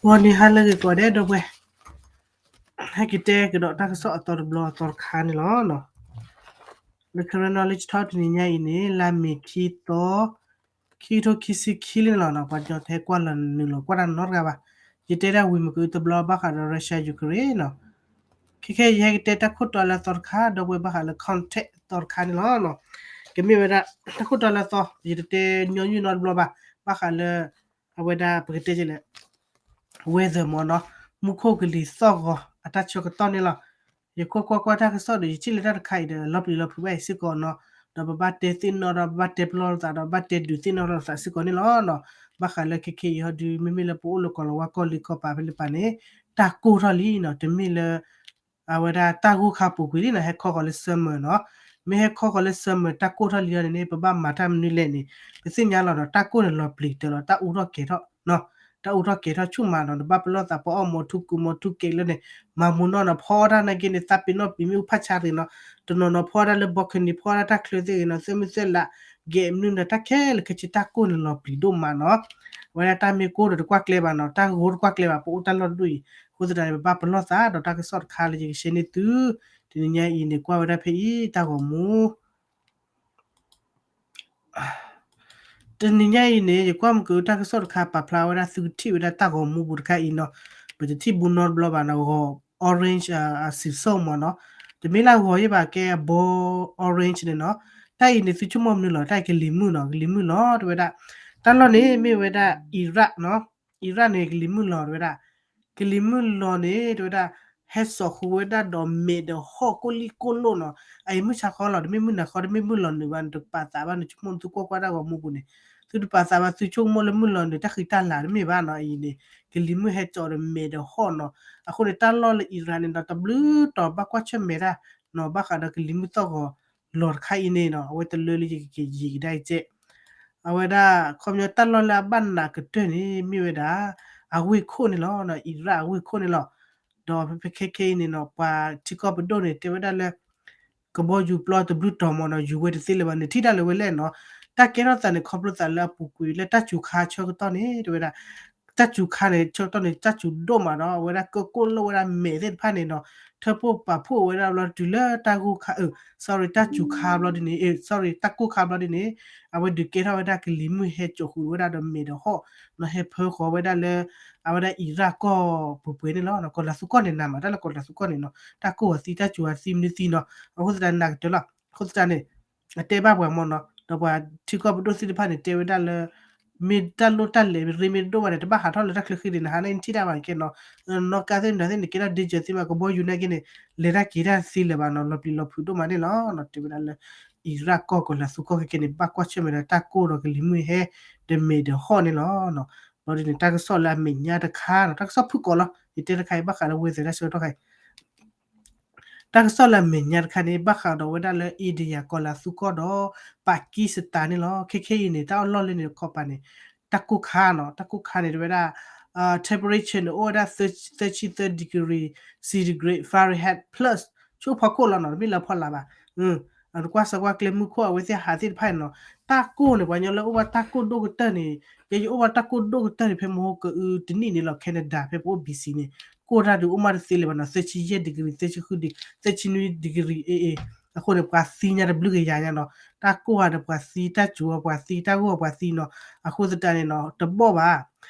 ဂီၤနံၤဟါလၢအဂ့ၤကိးဂၤဒဲး ဒီပုၢ်ဝဲၢ်, ဟဲက့ၤတဲကဒီးတၢ်ကစီၣ်အသီတဘျီအသီတခါန့ၣ်လီၤ. လၢ Karen Knowledge Talk တနံၤညါအံၤန့ၣ် လါမ့ၤခံသီ ခံကထိခံဆံခံလံန့ၣ်လီၤ. ပှၤကညီတဟဲကွၢ်လီၤနုာ်လီၤကွၢ်တၢ်နီတဂၤဘၣ်. ယတဲဒၣ်ဝံၤမ့ၢ်ကအုတဘျီဘၣ်ဃးဒီး Russia Ukraine န့ၣ်လီၤ. ခဲခဲအံၤယဟဲက့ၤတဲတၢ်ခိၣ်တီလၢအသီတခါ ဒီပုၢ်ဝဲၢ် ဘၣ်ဃးလၢ context အသီတခါန့ၣ်လီၤ. ကမ့ၢ်ဝဲဒၣ် တၢ်ခိၣ်တီလၢအသီ ယတတဲညီနုၢ်နီတဘျီဘၣ်, ဘၣ်ဃးလၢ အဝဲဒၣ်ပကတဲလဲၣ် weather မ့ၢ်န့ၣ်လီၤ, မူခိၣ်ကလံၤသီၣ်ဂီၤအတၢ်ဆၢကတီၢ်န့ၣ်လီၤ. ယကွၢ်ကွၢ်ကွၢ်တၢ်ကစီၣ်ဒီး ယထံၣ်လၢတၢ်တခါအံၤဒီး လီၤပျံၤလီၤဖုးဘၣ်အံၤစ့ၢ်ကီးန့ၣ်လီၤ. ဒီးပဘၣ်တဲသ့ၣ်နီၣ်ဒီး ပဘၣ်တဲပလီၢ်လိာ်သးဒီး ပဘၣ်တဲဒုးသ့ၣ်နီၣ်လိာ်သးစ့ၢ်ကီးန့ၣ်လီၤ. ဘၣ်ဃးလၢခဲခဲအံၤဟီဒုး မ့မ့ၢ်လၢပအိၣ်လၢကီၢ်လၤဝါကီၢ်လံၤကီၢ်ပၤဖဲလၢပၤန့ၣ် တၢ်ကိၢ်ထီၣ်လံန့ၣ်လီၤ. တမ့ၢ်လၢ အဝဲဒၣ်တၢ်ဂိၢ်ခါပူၤကွံာ်လံန့ၣ်လီၤ, ဟဲခီဃီၤလၢ summer န့ၣ်လီၤ. မ့ၢ်ဟဲခီဃီၤလၢ summer တၢ်ကိၢ်ထီၣ်လံအီၤန့ၣ်န့ၣ် ပဘၣ်မၤတၢ်မနုၤလဲၣ်န့ၣ် ပသ့ၣ်ညါလီၤဒီး တၢ်ကိၢ်န့ၣ်လီၤပျံၤတၢၢ်လီၤ, တၢ်အူထီၣ်ကဲၤထီၣ်န့ၣ်လီၤ, တၢ်အူထီၣ်ကဲၤထီၣ်ဆူၣ်မးန့ၣ်လီၤ. နဘၣ်ပလီၢ်သး ပအီၣ်မီၤထူကူမီၤထူကဲးလၢန့ၣ် မၤမူနီၣ်န့ၣ်လီၤ. ဖီတၢ်နာ်က့န့ၣ် သးပ့ၤနီၣ်ပံၤမ့ၣ်အူဖးဆါတဂ့ၤန့ၣ်လီၤ. တနီၤန့ၣ်လီၤ ဖီတၢ်လၢ balcony ဖီတၢ်တၢ်ချၢသ့ၣ်ဂ့ၤန့ၣ်လီၤ, သၢမုၢ်သၢလး ဂဲၤမနုၤန့ၣ်လီၤ, တၢ်ခဲလၢာ်ခဲဆ့ တၢ်ကိၢ်န့ၣ်လီၤပျံၤဒိၣ်မးန့ၣ်လီၤ. အဝဲဒၣ်တၢ်မ့ၢ်ကိၢ်ဒီးတကွၢ်ကျဲဘၣ်န့ၣ်လီၤ, တၢ်ဂိၢ်တကွၢ်ကျဲဘၣ်, ပအိၣ်တၢ်လီၢ်တဒူၣ်အံၤ. အဃိသတးန့ၣ် ပဘၣ်ပလီၢ်သးဒီးတၢ်ကစီၣ်တခါလၢယကshareန့ၢ်သု တနံၤညါအံၤန့ၣ် ကွၢ်ဝဲဒၣ်ဖဲအံၤ တၢ်ဂီၤမူ တနံၤညါအံၤန့ၣ် ယကွၢ်မ့ၢ်ကအုတၢ်ကစီၣ်တခါ ပာ်ဖျါဝဲဒၣ်သုကထံၣ်ဝဲဒၣ်တၢ်ဂီၤမူပူၤတခါအံၤန့ၣ်လီၤ. ပတထံၣ်ဘူးနီတဘျီဘၣ်န့ၣ်လီၤ, ဂီၤ orange အစံၣ်စိၣ်မ့ၢ်န့ၣ်လီၤ. တမ့ၢ်လၢဂီၤယဲဘၣ် ကဲအဘီ orange န့ၣ်လီၤ. တၢ်အံၤန့ၣ် သုဆိကမိၣ်မနုၤလဲၣ်, တၢ်အံၤကလံၤမုၢ်န့ၣ်လီၤ, ကလံၤမုၢ်လီၤ တဲဝဲဒၣ်. တၢ်လီၢ်န့ၣ်မ့ၢ်ဝဲဒၣ် Iraq န့ၣ်လီၤ, Iraq န့ၣ် ကလံၤမုၢ်လီၤ တဲဝဲဒၣ်. ကလံၤမုၢ်လီၤန့ၣ် တဲဝဲဒၣ် ဟဲစိာ်ဃုာ်ဝဲဒၣ်ဒီးမဲာ်ဒီးဟီၣ်ကိၣ်လံၣ်ကိၣ်လိၣ်န့ၣ်လီၤ. အအံၤမုၢ်ဆါခီလီၤ, တမ့ၢ်မုၢ်နၤခီ, တမ့ၢ်မုၢ်လီၤနုာ်ဘၣ်န့ၣ် တပာ်သးဘၣ်န့ၣ်, ဆိကမိၣ်သုကွၢ်ကွၢ်တၢ်ဂီၤမူပူၤန့ၣ် သုတပာ်သးဘၣ်, သုဆိကမိၣ်လၢမုၢ်လီၤနုာ် တၢ်ဃံတၢ်လၤတမ့ၢ်ဘၣ်န့ၣ်လီၤ. အံၤန့ၣ် ကလံၤမုၢ်ဟဲစိာ်ဒီးမဲာ်ဒီးဟီၣ်န့ၣ်လီၤ. အဃိန့ၣ် တၢ်လီၢ်လၢ Iraq န့ၣ်လီၤ တဘျုးတီၤဘၣ်ကွၢ်ဆၢၣ်မဲာ်တၢ်န့ၣ်လီၤ, ဘၣ်ဃးဒီးကလံၤမုၢ်သီၣ်ဂီၤလီၤတခါအံၤန့ၣ်လီၤ. အဝဲတလၢလၢယကက့ၤယံာ်ကဒါအံၤကဲး အဝဲဒၣ် ခီပညီတၢ်လီၢ်လၢအဘၣ်နးကတၢၢ်န့ၣ် မ့ၢ်ဝဲဒၣ် အဝ့ၢ်ခိၣ်န့ၣ်လီၤ, Iraq အဝ့ၢ်ခိၣ်န့ၣ်လီၤ. ဒီးဖဲဖဲခဲခဲအံၤန့ၣ်လီၤ ပှၤထံကီၢ်ပဒိၣ်န့ၣ် တဲဝဲဒၣ်လၢ ကဘီယူၤပျီတဘျုးတီၤမ့ၢ်န့ၣ်လီၤ, ယူၤဝဲတသ့လၢၤဘၣ်န့ၣ် ထံၣ်ဒၣ်လၢၤဝဲလဲၣ်န့ၣ်လီၤ. တၢ်ကဲထီၣ်သးန့ၣ် ခီဖျိသးလၢအပူၤကွံာ်လၢတၢ်စူၤခါဆၢကတီၢ်န့ၣ် တဲဝဲဒၣ် တၢ်စူၤခါန့ၣ် ဆၢကတီၢ်န့ၣ် တၢ်စူၤဒိၣ်မးဒီး အဝဲဒၣ်ကၢၢ်ကိၢ်လိၣ်ဝဲဒၣ်မဲာ်သ့ၣ်တဖၣ်န့ၣ်လီၤ, ထၢဖှိၣ်ပာ်ဖှိၣ်ဝဲဒၣ်ဘျီတုၤလၢတၢ်ဂိၢ်ခါ အၢ sorry တၢ်စူၤခါဘျီဒ်န့ၣ် sorry တၢ်ကိၢ်ခါဘျီဒ်န့ၣ် အဝဲဒုးကဲထီၣ်ဝဲဒၣ်ကလံၤမုၢ်ဟဲစိာ်ဃုာ်ဝဲဒၣ်ဒီးမဲာ်ဒီးဟီၣ်န့ၣ်လီၤ, ဟဲဖၢဃီၤဝဲဒၣ်လၢ အဝဲဒၣ် Iraq ကီၢ်ပှဲၤပှဲၤန့ၣ်လီၤ. ကီၢ်လၤသူကီၢ်န့ၣ် နးမးတၢ်လၢကီၢ်လၤသူကီၢ်န့ၣ်လီၤ, တၢ်ကိၢ်အီၤသံ တၢ်စူၤအီၤသံမနုၤသံန့ၣ်လီၤ. အဃိသတးန့ၣ် နးကတၢၢ်လီၤ. အဃိသတးန့ၣ် အတဲဘၣ်ပှၤမ့ၢ်န့ၣ်လီၤ, ဒီးပှၤထံကီၢ်ပဒိၣ်သ့ၣ်တဖၣ်န့ၣ် တဲဝဲဒၣ်လၢ မ့ၢ်တၢ်လိၣ်တၢ်လဲၤရ့မ့ၢ်တဒိၣ်ဘၣ်န့ၣ် တဘၣ်ဟးထီၣ်လၢတၢ်ချၢဃံန့ၣ် နဟးန့ၣ် နထံၣ်တၢ်ဘၣ်ကဲန့ၣ်လီၤ, နီၣ်ကါသ့ၣ်မတၤသ့ၣ်န့ၣ် ကဲထီၣ် danger သ့မး, ကဘီယူၤနာ်က့န့ၣ် လဲၤတၢ်က့ၤတၢ်သ့လၢၤဘၣ်န့ၣ်လီၤ, လီၤပျံၤလီၤဖုးဒိၣ်မးန့ၣ်လီၤ. တဲဝဲဒၣ်လၢ Iraq ကီၢ် ကီၢ်လၤသူကီၢ်ခဲခဲန့ၣ် ဘၣ်ကွၢ်ဆၢၣ်မဲာ်ဒီးတၢ်ကိၢ်ဒီးကလံၤမုၢ်ဟဲ ဒီးမဲာ်ဒီးဟီၣ်န့ၣ်လီၤ. ဘျီဒ်န့ၣ် တၢ်ကစီၣ်လၢအမဲာ်ညါတခါန့ၣ်လီၤ, တၢ်ကစီၣ်ဖုၣ်ကိာ်လီၤ, ယတဲတခါအံၤဘၣ်ဃးလၢ weather တၢ်ဆၢကတီၢ်ခါအံၤ တၢ်ကစီၣ်လၢအမဲာ်ညါတခါန့ၣ် ဘၣ်ဃးဒီးဝဲဒၣ်လၢ India ကီၢ်လၤသူကီၢ်ဒီး Pakistan န့ၣ်လီၤ. ခဲခဲအံၤန့ၣ် တၢ်အီၣ်လီၢ်လၢန့ၣ်တခီပၤန့ၣ် တၢ်ကိၢ်ခါန့ၣ်လီၤ, တၢ်ကိၢ်ခါန့ၣ် တဲဝဲဒၣ် temperature န့ၣ် အိၣ်ဝဲဒၣ် thirty-three degree centigrade Fahrenheit plus ဆူအဖီခိၣ်လီၤန့ၣ်လီၤ, တမ့ၢ်လၢအဖီလာ်ဘၣ်. နကွၢ်စၢၤကွၢ်ကျဲမုၢ်ခိၣ်အဝဲသ့ၣ်ဟးသ့ၣ်တဖၣ်န့ၣ်လီၤ, တၢ်ကိၢ်န့ၣ် ပှၤကညီလၢအိၣ်ဘၣ်တၢ်ကိၢ်ဒိၣ်ကတၢၢ်န့ၣ် ယဲယအိၣ်ဘၣ်တၢ်ကိၢ်ဒိၣ်ကတၢၢ်န့ၣ် ဖဲမဟိကအုတနံၣ်န့ၣ်လီၤ, Canada ဖဲပအိၣ် B C န့ၣ် ကိၢ်တၢ်ဒုးအိၣ်မးတသ့လၢၤဘၣ်န့ၣ်လီၤ, thirty-eight degree, thirty-nine degree, thirty-nine degree အ့ၣ်အ့ၣ်, အဃိန့ၣ် ပှၤသံညါတဘျုးကယၤညါန့ၣ်လီၤ, တၢ်ကိၢ်ဧါဒီးပှၤသံ, တၢ်စူၤဧါပှၤသံ, တၢ်ဂိၢ်ဧါပှၤသံန့ၣ်လီၤ, အဃိသတးန့ၣ်လီၤ တဘီၣ်ဘၣ်.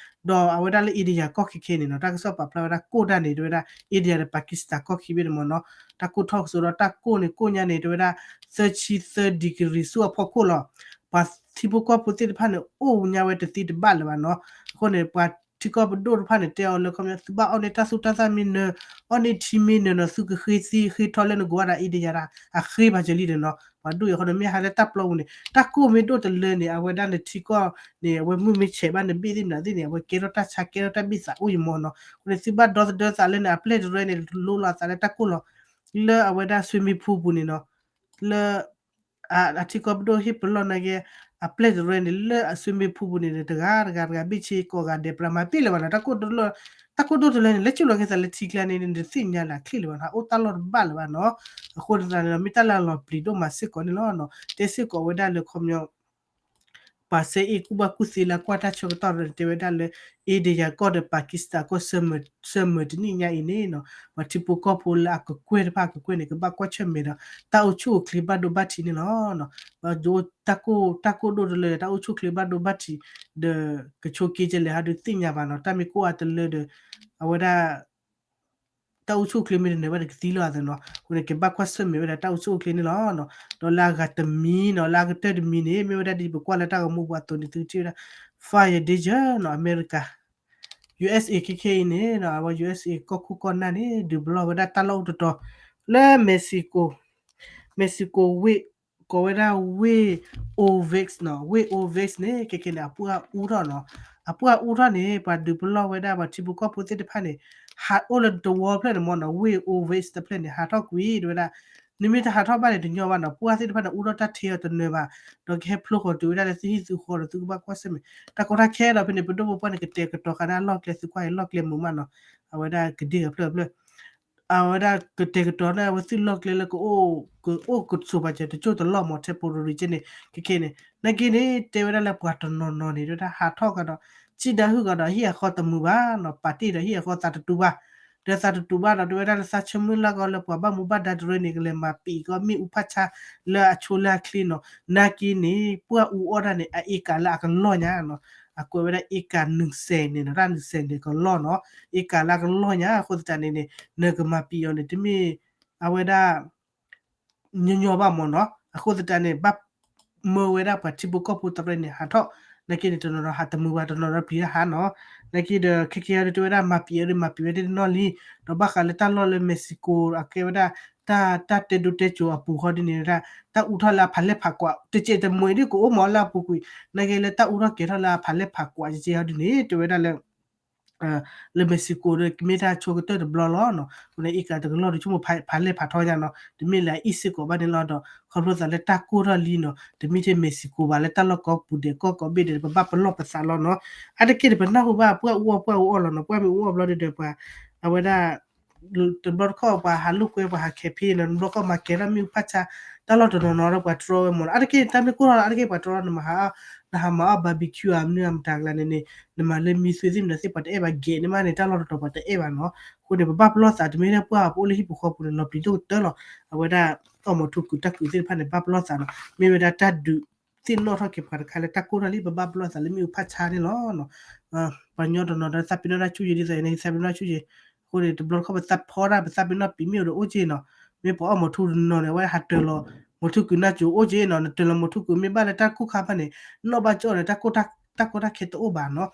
ဒီးအဝဲဒၣ်လၢ India ကီၢ်ခဲခဲန့ၣ်လီၤ တၢ်ကစီၣ်ပာ်ဖျါဝဲဒၣ်ကိၢ်တၢ်န့ၣ် တဲဝဲဒၣ် India ဒီး Pakistan ကီၢ်ခံဘ့ၣ်န့ၣ်လီၤ, တၢ်ကိၢ်ထီၣ်ကစီဒီးတၢ်ကိၢ်န့ၣ် ကိၢ်ညါန့ၣ် တဲဝဲဒၣ် thirty-three degree ဆူအဖီခိၣ်လီၤ. ပှၤထံဖိကီၢ်ဖိသ့ၣ်တဖၣ်န့ၣ် အိၣ်ညါဝဲတသ့တဘၣ်လၢၤဘၣ်န့ၣ်လီၤ, အဃိန့ၣ် ပှၤထံကီၢ်ပဒိၣ်တဖၣ်န့ၣ် တဲအီၤလၢခီပညီ သုဘၣ်အီၣ်န့ၢ်တၢ်သူၣ်တၢ်သၣ်မ့ၢ်နၢၤ, အီၣ်န့ၢ်ထံမ့ၢ်နၢၤန့ၣ်လီၤ, သုကဃ့သံဃ့ထီၣ်လၢနဂီၢ်ဝဲဒၣ် India ဒၣ် အဃ့ဘၣ်စၢၤလံန့ၣ်လီၤ, ပှၤဒိၣ်အံၤအဃိန့ၣ် မ့ၢ်ဟးလၢတၢ်ပျီပူၤန့ၣ် တၢ်ကိၢ်မ့ၢ်ဒိၣ်တလၢန့ၣ် အဝဲဒၣ်နထံကီၢ်န့ၣ် အဝဲမုၢ်မ့ၢ်ဆဲးဘၣ်နဘ့ၣ်သ့ၣ်မနုၤသ့ၣ်န့ၣ် အဝဲကဲထီၣ်တၢ်ဆါကဲထီၣ်တၢ်ဘ့ၣ်သးအိၣ်အံၤမ့ၢ်န့ၣ်လီၤ, အဃိန့ၣ် သုဘၣ်ဒီသဒၢသးလၢန့ၣ် အပျဲၢ်တရဲန့ၣ် လိလီၤသးလၢတၢ်ကိၢ်လီၤ, လၢအဝဲဒၣ် swimming pool ပူၤန့ၣ်လီၤ, လၢ အထံကီၢ်ပဒိၣ်ဟ့ၣ်ပလီၢ်နာ်က့ အပျဲၢ်တရဲန့ၣ် လၢအ swimming pool ပူၤန့ၣ် တဂၤတဂၤတဂၤဘ့ၣ်ဆ့ကိးဂၤဒဲး ပှၤမၤပ့ၢ်လၢၤဘၣ်န့ၣ် တၢ်ကိၢ်တလၢ, တၢ်ကိၢ်ဒိၣ်တလၢန့ၣ် လဲၤကၠူၣ်လီၤက့ၤသးလၢထံကျါန့ၣ် နတသ့ၣ်ညါလၢချ့လၢၤဘၣ်န့ၣ် အိၣ်တၢ်လီၢ်တဘၣ်လၢၤဘၣ်န့ၣ်လီၤ, အဃိသတးန့ၣ်လီၤ မ့ၢ်တၢ်လၢအလီၤပျံၤဒိၣ်မးစ့ၢ်ကီးန့ၣ်လီၤ, တဲစ့ၢ်ကီးဝဲဒၣ်လၢခီပညီ ပှၤစဲအ့ၣ်ကူၣ်ဘၣ်ကူၣ်သ့လၢအကွၢ်တၢ်ဆၢကတီၢ်ဒီး တဲဝဲဒၣ်လၢ India ကီၢ်ဒီး Pakistan ကီၢ် ဆၢမုၢ်တနံၣ်ညါအံၤန့ၣ်နီၤ ပှၤထံဖိကီၢ်ဖိလၢအကကွဲၢ်တဖၣ်အကကွဲၢ်န့ၣ် ကဘၣ်ကွၢ်ဆၢၣ်မဲာ်ဒီး တၢ်အိၣ်ဆူၣ်အိၣ်ချ့ဘၣ်ဒိဘၣ်ထံးန့ၣ်လီၤ. တၢ်ကိၢ်ဒိၣ်တလၢ တၢ်အိၣ်ဆူၣ်အိၣ်ချ့ဘၣ်ဒိဘၣ်ထံး ဒီးကဆိးက့ၤကလဲာ်ဟးဒုးသ့ၣ်ညါဘၣ်နီၤ တၢ်မ့ၢ်ကိၢ်အါတလၢဒီး အဝဲဒၣ် တၢ်အိၣ်ဆူၣ်အိၣ်ချ့မ့ၢ်တနၢၤဘၣ်ဒီးကသံလီၤအသးနီၤ အဃိန့ၣ် ကဘၣ်ကွၢ်ဆၢၣ်မဲာ်ဝဲဒၣ်တၢ်အိၣ်ဆူၣ်အိၣ်ချ့န့ၣ်လီၤ. ဒီးလၢအဂၤတမံၤနီၤ လၢအကတၢၢ်တမံၤန့ၣ် မ့ၢ်ဝဲဒၣ်ဒ်ပကွၢ်လၢတၢ်ဂီၤမူပှၤသိးန့ၣ် သုကထံၣ်ဝဲဒၣ် fire danger နီၤ အမဲရကၤ ယူၣ်အ့ၣ်စ့ၣ် ခဲခဲအံၤန့ၣ် အဝဲ ယူၣ်အ့ၣ်စ့ၣ် ကီၢ်ခိၣ်ကီၢ်နၢ်န့ၣ် ဒုးပလီၢ်ဝဲဒၣ်တၢ်လီၢ်အိၣ်တတီၤ လၢ Mexico ဝ့ၢ် ကိးဝဲဒၣ်ဝ့ၢ် Ovex နီၤ ဝ့ၢ် Ovex န့ၣ် ခဲခဲန့ၣ် အပှၢ်အူထီၣ်နီၤ အပှၢ်အူထီၣ်န့ၣ် ပှၤဒုးပလီၢ်ဝဲဒၣ်ပှၤထံဖိကီၢ်ဖိသ့ၣ်တဖၣ်န့ၣ် ဟးအိၣ်လၢတဝီဖျၢၣ်န့ၣ်မ့ၢ်နီၤ ဝ့ၢ် Ovex တဖျၢၣ်န့ၣ် ဟးထီၣ်ကွံာ် တဲဝဲဒၣ် နမ့ၢ်တဟးထီၣ်ဘၣ်န့ၣ် တညီဘၣ်နီၤ ပှၢ်သ့ၣ်တဖၣ်န့ၣ် အူထီၣ်တၢ်ထဲအီၤတနၢၤဘၣ် ဒီးကဟဲဖျိဃီၤတုၤဝဲဒၣ်လၢသုဟံၣ်သုဃီဒီးသုကဘၣ်ကွၢ်ဆၢၣ်မဲာ် တၢ်ကီတၢ်ခဲဒီးဖဲန့ၣ် ပဒိၣ်ပပှၢ်န့ၣ် ကတဲာ်ကတီၤဃာ်ဒၣ်လီၢ်ကျဲ သုကွၢ်အံၤလီၢ်ကျဲမုာ်မးနီၤ အဝဲဒၣ်ကဒ့ၣ်ကဖျၢၣ်ဖျၢၣ် အဝဲဒၣ်ကတဲာ်ကတီၤန့ၣ် အဝဲသုးလီၢ်ကျဲလၢကအိၣ် ကအိၣ်ကဆိးပာ်စၢၤတစိၢ်တလီၢ်မ့ၢ် temporary ကဲန့ၣ် ခဲခဲန့ၣ် နာ်က့န့ၣ် တဲဝဲဒၣ်လၢပှၤတနီၤနီၤန့ၣ် တဲဝဲဒၣ်ဟးထီၣ်ကဒီး စံၣ်ဒၣ်ဟုၣ်ကဒီး ဟံၣ်အဃီတမုာ်ဘၣ်နီၤ ပာ်တ့ၢ်ဒီးဟံၣ်အဃီသးတတူာ်ဘၣ် ဒီးသးတတူာ်ဘၣ်ဒီး တဲဝဲဒၣ်လၢသးဆၢမုၢ်လၢ်ကီးလၢပှၤဘၣ်မူဘၣ်ဒါတရၢန့ၣ် ကလဲၤမၤပံာ်ကီးမ့ၣ်အူဖးဆါလၢအဆိလၢအချ့နီၤ နာ်က့န့ၣ် ပှၢ်အူအီၣ်ဒၣ်န့ၣ် အအ့ကၤလၢအကလီၢ်ညါနီၤ အကွဲးဝဲဒၣ်အ့ကၤနုၣ်စဲးန့ၣ်နီၤ တၢ်နုၣ်စဲးန့ၣ်ကလီၢ်နီၤ အ့ကၤလၢအကလီၢ်ညါ အဃိသတးန့ၣ်န့ၣ် နကမၤပံာ်အီၤန့ၣ် တမ့ၢ် အဝဲဒၣ် ညီညီဘၣ်မ့ၢ်နီၤ အဃိသတးန့ၣ် ဘၣ်မၢဝဲဒၣ်ပှၤထံဖိကီၢ်ဖိတရၢန့ၣ် ဟးထီၣ် နာ်က့န့ၣ် တနီၤနီၤဟးတမုာ်ဘၣ် တနီၤနီၤပျံၤတၢ်ဟးနီၤ နာ်က့ဒီး ခဲကဲအံၤဒီးတဲဝဲဒၣ်မၤပံာ်အီၤဒီး မၤပံာ်ဝဲဒၣ်တနီၤလံ ဒီးဘၣ်ဃးလၢတၢ်လီၢ်လၢ Mexico အကဲဝဲဒၣ် တၢ် တၢ်တဲဒိတဲကိၤအပူၤဃီဒ်န့ၣ်ဒၣ် တၢ်အူထီၣ်လၢအဖးလဲၢ်ဖးကွး တစဲးတမှဲၤဒ်ကအိၣ်မး လၢအပူၤကွံာ် နာ်က့လၢတၢ်အူထီၣ်ကဲၤထီၣ်လၢအဖးလဲၢ်ဖးကွး ကဲကဲအံၤဒ်န့ၣ် တဲဝဲဒၣ်လၢ လၢ Mexico ဒီး မ့ၢ်တၢ်ဆိကတၢၢ်တဘျီလီၤနီၤ အဃိန့ၣ် အ့ကၤတကလီၢ်ဒီး ဆိကမိၣ်ဖးလဲၢ်ဖးထီညါနီၤ တမ့ၢ်လၢအအံၣ်စ့ၢ်ကီးဘၣ်န့ၣ်လီၤဒီး ခီဖျိသးလၢတၢ်ကိၢ်ထီၣ်လံနီၤ တမ့ၢ်ထဲ Mexico ဘၣ် လၢတၢ်လီၢ်ကိးပူၤဒဲး ကီၢ်ကိးဘ့ၣ်ဒဲး ပဘၣ်ပလီၢ်ပသးလီၤနီၤ အါတက့ၢ်ဒီး ပနၢ်ဟူဘၣ် ပှၢ်အူအီၣ်ပှၢ်အူအီၣ်လီၤနီၤ ပှၢ်မ့ၢ်အူအီၣ်ဘျီဒီး ပှၤ အဝဲဒၣ် တဘျီတခီၣ်ပှၤဟးလိာ်ကွဲ ပှၤဟးခဲဖံးနီၤ တဘျီတခီၣ်မၤကဲၤထီၣ်မ့ၣ်အူဖးဆါ တၢ်လီၢ်တနီၤနီၤဒီးပှၤတြီဝဲမ့ၢ်နီၤ အါတက့ၢ် တၢ်မ့ၢ်ကိၢ်ထီၣ်လီၤ အါတက့ၢ်ပှၤတြီလီၤ နမၤဟး နဟးမၤအီၣ် barbecue ဧါ မနုၤမတၤကျါန့ၣ်န့ၣ် နမၤလၢမံသွ့သ့ၣ်မနုၤသ့ၣ် ပှၤတအဲၣ်ဘၣ် ဂဲၤန့ၢ်မးန့ၣ် တၢ်လီၢ်တတီၤပှၤတအဲၣ်ဘၣ်နီၤ အဃိန့ၣ် ပဘၣ်ပလီၢ်သး တမ့ၢ်ထဲပှၢ်ပအိၣ်လၢဟံၣ်ပူၤဃီပူၤန့ၣ် လီၤပျံၤဒိၣ်ကတၢၢ်လီၤ အဝဲဒၣ် အီၣ်မီၤထူကုာ်တၢ်ကုာ်သ့ၣ်တဖၣ်န့ၣ် ဘၣ်ပလီၢ်သးနီၤ မ့ၢ်ဝဲဒၣ်တၢ်ဒုးသ့ၣ်နီၣ်ထီၣ်က့ၤပှၤတခါလၢတၢ်ကိၢ်ထီၣ်လံ ပဘၣ်ပလီၢ်သးလၢမ့ၣ်အူဖးဆါန့ၣ်လီၤ ပှၤကညီတနီၤဒီး သးပ့ၤနီၣ်တၢ်ဆူၣ်ယံာ် ဒ်သိးအံၤန့ၣ် သးပ့ၤနီၣ်တၢ်ဆူၣ်ယံာ် အဃိန့ၣ် တဘျီတခီၣ်ပသးဖီတၢ် ပသးပ့ၤနီၣ်ပံာ်မ့ၣ်အူဒီးအိၣ်က့ၤနီၤ မ့ၢ်ပှၤအီၣ်မီၤထူတနီၤန့ၣ် အဝဲဟးတၢၤလီၤ မီၤထူကုာ်နၢ်စိၤအိၣ်က့ၤနီၤ နတၢၤလီၤမီၤထူကုာ် မ့ၢ်ဘၣ်လၢတၢ်ကိၢ်ခါဖဲန့ၣ် နီၣ်ဘၣ်ကၠီၣ်န့ၣ် တၢ်ကိၢ်တၢ်ခဲတအိၣ်ဘၣ်နီၤ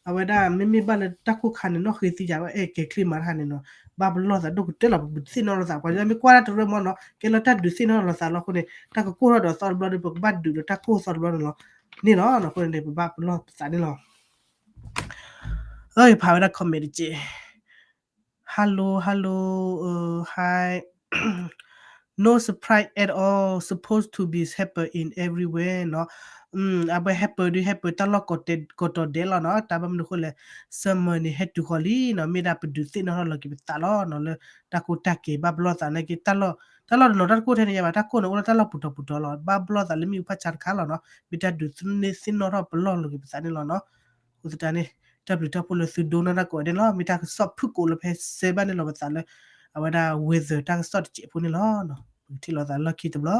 အဝဲဒၣ်မ့မ့ၢ်ဘၣ်လၢတၢ်ကိၢ်ခါန့ၣ် နီၣ်ဃ့သံယၤဝဲအဲၣ်ကဲၤချ့မၤတၢ်န့ၣ်နီၤ ဘၣ်ပလီၢ်သးဒိၣ်ကတၢၢ်လီၤ ပသ့ၣ်နီၣ်ထီၣ်သး ပှၤမ့ၢ်ကွၢ်တၢ်တရၢမ့ၢ်နီၤ ကဲလၢတၢ်ဒုးသ့ၣ်နီၣ်ထီၣ်လိာ်သးလီၤအဃိန့ၣ် တၢ်ကကိၢ်ထီၣ်ဒီးသီတဘျီဒီး ပကဘၣ်ဒုးဒီးတၢ်ကိၢ်သီတဘျီန့ၣ်လီၤ န့ၣ်လီၤ အဃိန့ၣ် ပဘၣ်ပလီၢ်ပသးန့ၣ်လီၤ အၢ ယဖးဝဲဒၣ် comment တက့ၢ် Hello hello အ hi no surprise at all supposed to be happen in everywhere နီၤ အဝဲ happen ဒုး happen တၢ်လီၢ်ကိးတီၤဒဲးလီၤနီၤ တၢ်ဘၣ်မနုၤအဃိလဲၣ် summer န့ၣ် ဟဲတုၤဃီၤလံနီၤ မ့ၢ်ဒၣ်ပဒုးသ့ၣ်နီၣ်ထီၣ်လီၤက့ၤပသးလီၤနီၤ လၢတၢ်ကိၢ်တၢ်ကဲၤဘၣ်ပလီၢ်သးနာ်က့ တၢ်လီၢ်တနီၤတၢ်တကိၢ်ထဲန့ၣ်ယါဘၣ် တၢ်ကိၢ်န့ၣ်အိၣ်လၢတၢ်လီၢ်ပူၤတီၤပူၤတီၤလီၤ ဘၣ်ပလီၢ်သးလၢမ့ၣ်အူဖးဆါတခါလီၤနီၤ မ့ၢ်တၢ်ဒုးသ့ၣ်နီၣ်ထီၣ်ပလီၢ်လီၤက့ၤပသးန့ၣ်လီၤနီၤ အဃိသတးန့ၣ် တၢ်ဘျုးတၢ်ဖှိၣ်လၢသုဒိကနၣ်တၢ်ကိးဂၤဒဲးလီၤ မ့ၢ်တၢ်ကစီၣ်ဖုၣ်ကိာ်လၢဖဲစဲဘၣ်န့ၣ်လီၤပသးလၢ အဝဲဒၣ် weather တၢ်ကစီၣ်တစဲးဖိန့ၣ်လီၤ ပကထံၣ်လိာ်သးလီၢ်ခံတဘျီ